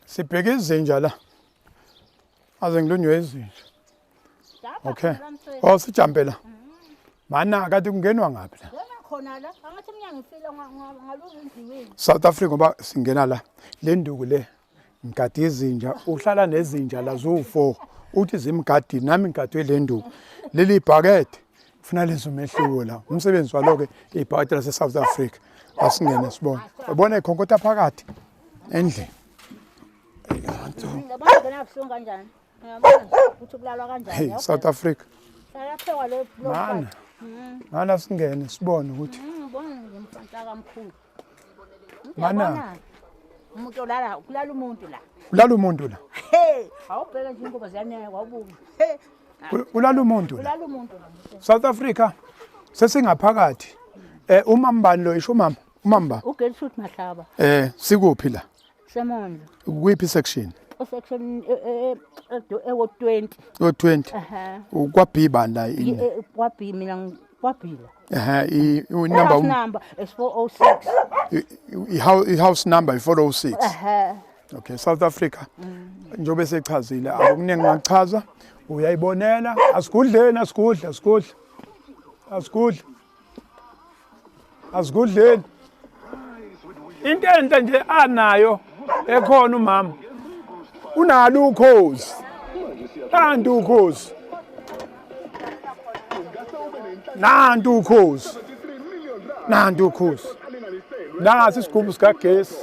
Sibheke izinja la. Aze ngilunywe izinja. Okay. Oh sijampe la. Mana kade kungenwa ngaphi la? Ngena khona la. Angathi umnyango ufile ngalunga South Africa ngoba singena la. Le nduku le ngigade izinja uhlala nezinja la ziwu-4 uthi zimgadile nami ngigadwe le nduku leli ibhakede funa lenze umehluko la umsebenzi walo-ke ibhakede lase-South Africa asingene sibone ubona ikhonkotha phakathi endlini. Hey, South Africa. Mana. Mana singene sibone ukuthi. Mana. Umuntu olala kulala umuntu la. Kulala umuntu la. Hey, awubheke nje ingubo ziyaneka wawubuka. Hey. Kulala umuntu la. Kulala umuntu la. South Africa sesingaphakathi. Eh umambani lo isho umama. Umamba. UGertrude Mahlaba. Sikuphi la? Semondlo. Kuyiphi section? Section ewo 20. O 20. Ehhe. Kwa B bani la ini? Kwa B mina kwa B la. Ehhe, i number house number is 406. I house number i 406. Ehhe. Okay, South Africa. Njengoba sechazile akukuningi ngakuchaza. Uyayibonela asigudleni asigudla asigudla. Asigudla. Asigudleni. Into enhle nje anayo ekhona umama. Unalo ukhozi. Nantu ukhozi. Nantu ukhozi. Nantu ukhozi. Nasi isigubhu sikagesi.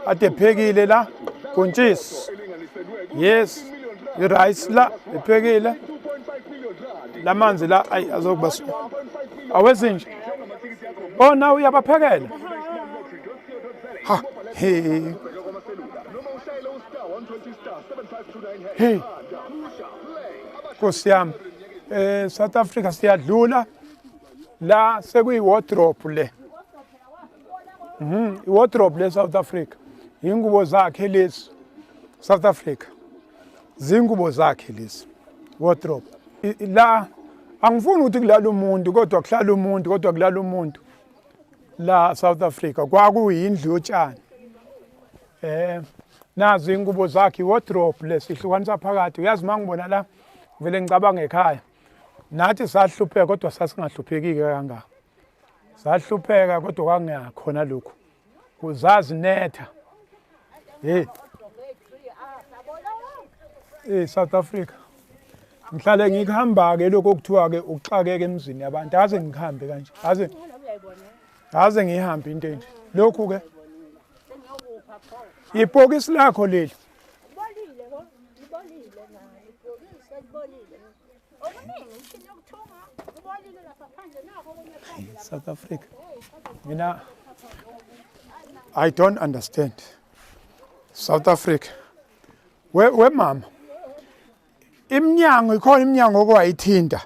Ade phekile la. Kontshisi. Yes. I-rice la iphekile. Lamanzi la ayi azokuba awezinja. Oh nawe uyabaphekela. Ha he. Hey. Nkosi yami. South Africa siyadlula la sekuyi wardrobe le. I-wardrobe le South Africa. Ingubo zakhe lezi. South Africa. Zingubo zakhe lezi. Wardrobe. La angifuni ukuthi kulala umuntu kodwa kuhlala umuntu kodwa kulala umuntu. La South Africa kwakuyindlu yotshani. Nazi ingubo zakhe i-wardrobe lesihlukanisa phakathi. Uyazi mangibona la vele ngicabanga ekhaya. Nathi sahlupheka kodwa sasingahlupheki kangaka. Sahlupheka kodwa kwangakhona lokhu. Kuzazi netha. Hey. Hey South Africa. Ngihlale ngikuhamba ke lokho okuthiwa ke ukuxakeka emzini yabantu. Aze ngihambe kanje. Aze ngihambe into enje. Lokhu ke ibhokisi lakho leli. South Africa. Mina I don't understand. South Africa. We mama. Iminyango ikhona iminyango okwayithinta.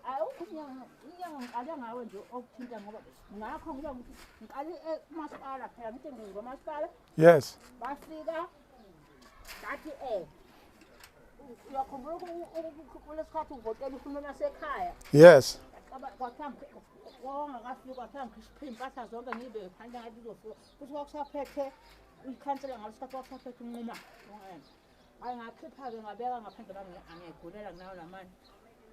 Awukho umnyango, umnyango ngiqale ngawe nje okuthinta ngoba ngakho ngoba ngiqale kumasipala phela ngithi ngingomasipala. Yes. Bafika ngathi uyakhumbula kulesikhathi uvotela uhulumeni wasekhaya. Yes. Kwathiwa wawangakafiki kwathiwa ngikhiphe iy'mpahla zonke ngiyibeke phandle ngathi uzofika futhi kwakusaphethe ikhansela ngaleso sikhathi kwakusaphethe unquma. Hayi ngakhipha-ke ngabeka ngaphandle angiyigulela nginawo namanje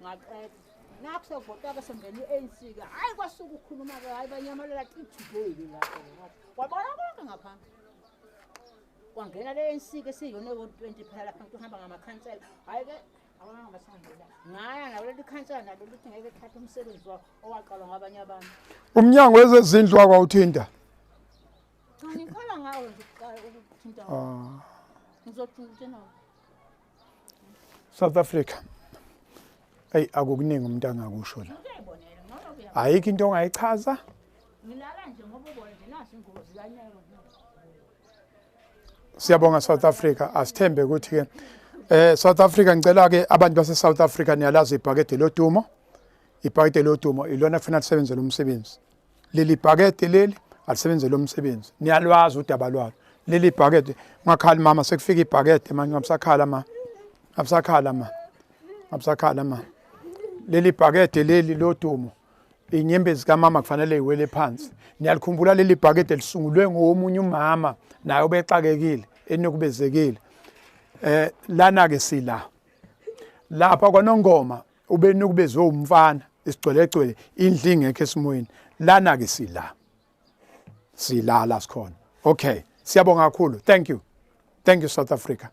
ngaqeda nakho sekuvotwa-ke sengena i-ANC-ke hhayi kwasuka ukukhuluma-ke hhayi banyamalela today lapho wabona konke ngaphandle kwangena le ANC-ke siyiyona ewo-20 phela lapha ngithi uhamba ngamakhansela hhayi-ke abanga basangena ngaya nalo leli khansela nalo lithi ngeke thathe umsebenzi wawo owaqalwa ngabanye abantu. Umnyango wezezindlu wakwawuthinta? Cha ngikhala ngawo nje ukuqala ukuthinta. Ngizothinta nawo. South Africa. Ey akukuningi umuntu angakusho la. Ayikho into ongayichaza. Ngilala nje ngoba ubona nje nasi ingozi kanyaka. Siyabonga South Africa, asithembe ukuthi ke South Africa ngicela ke abantu base South Africa niyalazi ibhakede lodumo. Ibhakede lodumo ilona kufanele lisebenzele umsebenzi. Leli bhakede leli alisebenzele umsebenzi. Niyalwazi udaba lwalo. Leli bhakede ungakhali mama sekufika ibhakede manje ngabusakhala ma. Ngabusakhala ma. Ngabusakhala ma. Leli bhakede leli lodumo inyembezi kamama kufanele iwele phansi. Niyalikhumbula leli bhakede lisungulwe ngomunye umama naye obexakekile. enukubezekile. Lana ke sila lapha kwaNongoma ubenukubezwe umfana isigcwelegcwele, indlu ingekho esimweni. Lana ke sila silala sikhona. Okay, siyabonga kakhulu. Thank you, thank you, South Africa.